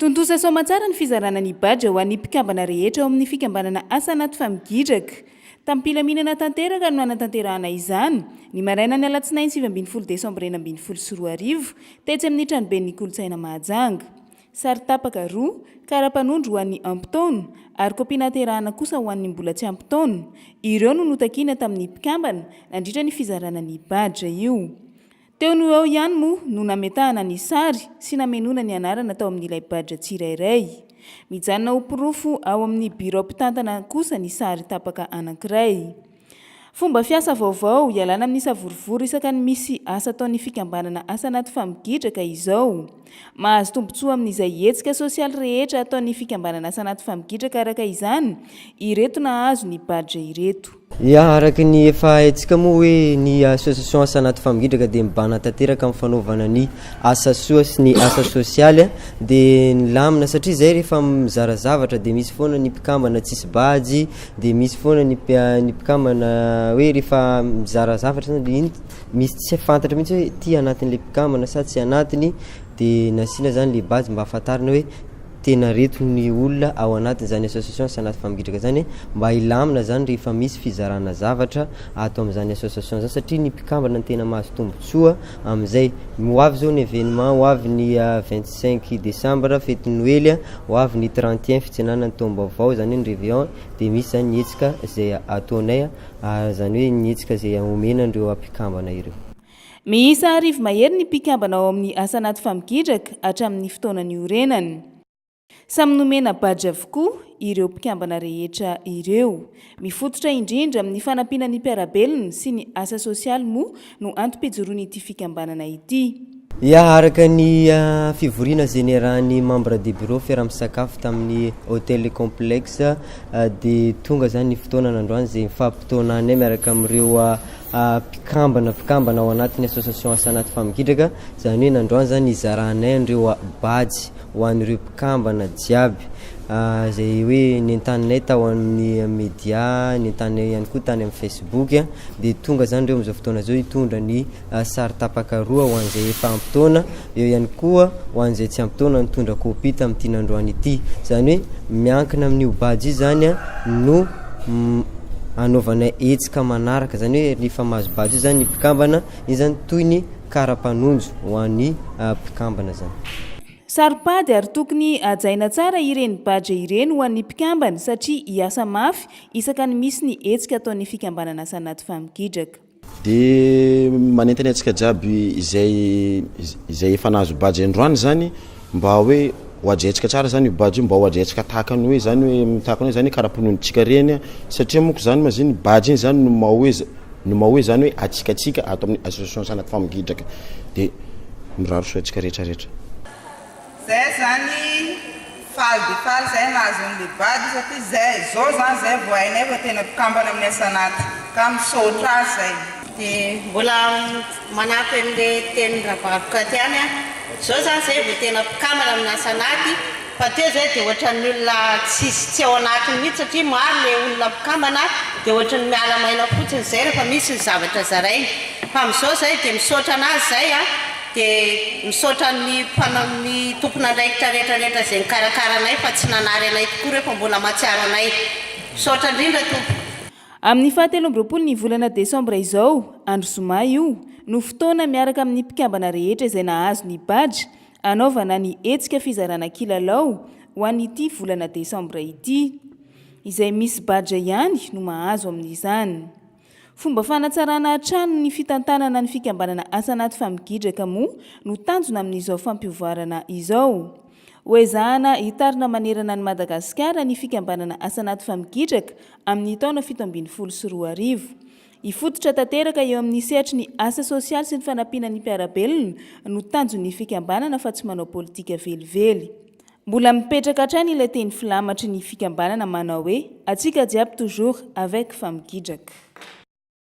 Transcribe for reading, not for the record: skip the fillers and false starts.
Tontosa soamatsara ny fizarana ny badge ho an'ny mpikambana rehetra ao amin'ny fikambanana Asa Anaty Famigidraka. Tamim-pilaminana tanteraka no nanatanterahana izany, ny marainan'ny alatsinainy 19 desambra 2016, tetsy amin'ny Tranoben'ny Kolontsaina Mahajanga. Sary tapaka roa, kara-panondro ho an'ny ampy taona, ary kopia nahaterahana kosa ho an'ny mbola tsy ampy taona. Ireo no notakiana tamin'ny mpikambana nandritra ny fizarana ny badge io. Teo no eo ihany moa no nametahana ny sary sy namenoana ny anarana tao amin'ilay badge tsirairay. Mijanona ho porofo ao amin'ny birao mpitantana kosa ny sary tapaka anankiray. Fomba fiasa vaovao hialana amin'ny savorovoro isaka ny misy asa ataon'ny fikambanana Asa Anaty Famigidraka izao. Mahazo tombontsoa amin'izay hetsika sosialy rehetra ataon'ny fikambanana Asa Anaty Famigidraka araka izany ireto nahazo ny badge ireto. Ya, araka ny efa haintsika moa hoe ny association Asa Anaty Famingidraka dia mibahana tanteraka amin'ny fanaovana ny asa soa sy ny asa sosialy dia nilamina satria izay rehefa mizara zavatra dia misy foana ny mpikambana tsisy bajy dia misy foana ny ny mpikambana hoe rehefa mizara zavatra zany dia iny misy tsy fantatra mihitsy hoe ity anatin'ilay mpikambana sa tsy anatiny dia nasiana zany le bajy mba ahafantarana hoe tena reto ny olona ao anatin'izany association sy anaty famigidraka zany mba hilamina zany rehefa misy fizarana zavatra ato amin'izany association zany satria ny mpikambana no tena mahazo tombotsoa amin'izay. Ho avy zao ny événement, ho avy ny 25 décembre fetin'ny noely, ho avy ny 31 fitsenana ny taom-baovao zany hoe ny réveillon dia misy zany ny hetsika izay ataonay zany hoe ny hetsika izay omena an'ireo mpikambana ireo. Miisa arivo mahery ny mpikambana ao amin'ny Asa Anaty Famigidraka hatramin'ny fotoana niorenany. Samy nomena badge avokoa ireo mpikambana rehetra ireo. Mifototra indrindra amin'ny fanampiana ny mpiara-belona sy ny asa sosialy moa no antom-pijoroan'ity fikambanana ity. Ya, araka ny fivoriana izay niarahan'ny membre de bureau fiaraha-misakafo tamin'ny Hotel Complexe dia tonga izany ny fotoana nandroany izay nifampitaonanay miaraka amin'ireo mpikambana mpikambana ao anatin'ny association Asa Anaty Famigidraka, izany hoe nandroany izany nizaranay an'ireo badge ho an'ireo mpikambana jiaby izay hoe nentaninay tao amin'ny media, nentaninay ihany koa tany amin'ny Facebook dia tonga izany ireo amin'izao fotoana izao hitondra ny sary tapaka roa ho an'izay efa ampy taona, eo ihany koa ho an'izay tsy ampy taona nitondra kopia tamin'ity nandroany ity. Izany hoe miankina amin'io badge io izany no anaovana hetsika manaraka, izany hoe rehefa mahazo badge io izany ny mpikambana, iny izany toy ny kara-panonjo ho an'ny mpikambana izany. Saro-pady ary tokony hajaina tsara ireny badge ireny ho an'ny mpikambana satria hiasa mafy isaka ny misy ny hetsika ataon'ny fikambanana Asa Anaty Famigidraka. De manentana antsika jiaby izay izay efa nahazo badge androany zany mba hoe ho hajaintsika tsara zany io badge io mba ho hajaintsika tahaka ny hoe zany hoe tahaka ny hoe zany kara-pinoantsika reny satria monko zany ma zany badge iny zany no maha hoe no maha hoe zany hoe atsika atsika ato amin'ny association Sanaty Famogidraka de mirary soa antsika rehetra rehetra. Zay zany faly dia faly zahay nahazo an'le badge satria zay zao zany zay vao hainay fa tena mpikambana amin'ny asa anaty ka misaotra azy zay. Dia mbola manampy an'le tenin'i Ravaroko aty ihany aho, zao zany zay vao tena mpikambana amin'ny asa anaty fa teo zay dia ohatran'ny olona tsisy tsy ao anatiny mihitsy satria maro le olona mpikambana dia ohatran'ny miala maina fotsiny zay rehefa misy ny zavatra zaraina fa amin'izao zay dia misaotra anazy zay an. Dia misaotra ny mpanao ny tompon'andraikitra rehetra rehetra izay nikarakara anay fa tsy nanary anay tokoa ireo fa mbola mahatsiaro anay. Misaotra indrindra tompoko. Amin'ny faha 23 ny volana desambra izao, andro zoma io, no fotoana miaraka amin'ny mpikambana rehetra izay nahazo ny badge hanaovana ny hetsika fizarana kilalao ho an'ity volana desambra ity. Izay misy badge ihany no mahazo amin'izany. Fomba fanatsarana hatrany ny fitantanana ny fikambanana Asa Anaty Famigidraka moa no tanjona amin'izao fampiovarana izao. Hoezahana hitarina manerana an'i Madagasikara ny fikambanana Asa Anaty Famigidraka amin'ny taona 2017. Hifototra tanteraka eo amin'ny sehatry ny asa sosialy sy ny fanampiana ny mpiara-belona no tanjon'ny fikambanana fa tsy manao politika velively. Mbola mipetraka hatrany ilay teny filamatry ny fikambanana manao hoe Atsika jiaby toujours avec Famigidraka.